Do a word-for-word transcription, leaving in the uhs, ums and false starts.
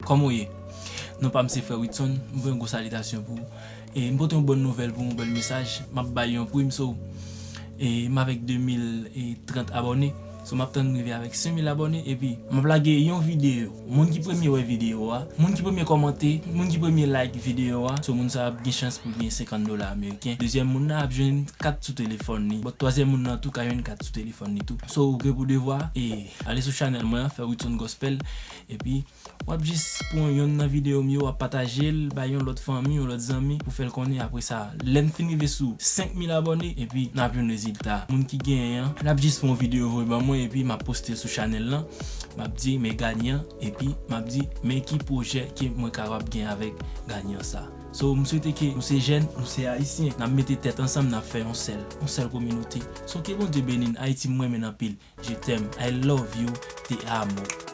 Kòman w ye? Non pa m se Frè Witson, m voye yon gwo salitasyon pou ou. E m pote yon bòn nouvèl pou ou, yon bèl mesaj. M ap bay yon prim, so, e m avèk de mil trant abòne. So, m ap tann m rive avèk senk mil abòne, epi m ap lage yon videyo. Moun ki premye wè videyo a, moun ki premye kòmante, moun ki premye like videyo a, so, moun sa a ap gen chans pou l gen senkant dola ameriken. Dezyèm moun nan ap jwenn kat sou telefòn li. Bon, twazyèm moun nan tou ka jwenn kat sou telefòn li tou. So, ou gen pou devwa, e ale sou chanèl mwen an, Frè Witson Gospel, epi w ap jis pran yonn nan videyo m yo, w ap pataje l, bay yon lòt fanmi, yon lòt zanmi, pou fè l konnen. Apre sa, lè n fin rive sou senk mil abòne, epi n ap jwenn rezilta. Moun ki genyen an, n ap jis fè yon videyo voye ban mwen, epi m ap poste l sou chanèl lan. M ap di, men ganyan, epi m ap di, men ki pwojè ke mwen kapab gen avèk ganyan sa. So, m swete ke nou se jèn, nou se ayisyen, n ap mete tèt ansanm, n ap fè yon sèl, yon sèl kominote. So, ke Bondye beni n, Ayiti m renmen n anpil. Je t'aime, I love you, te amo.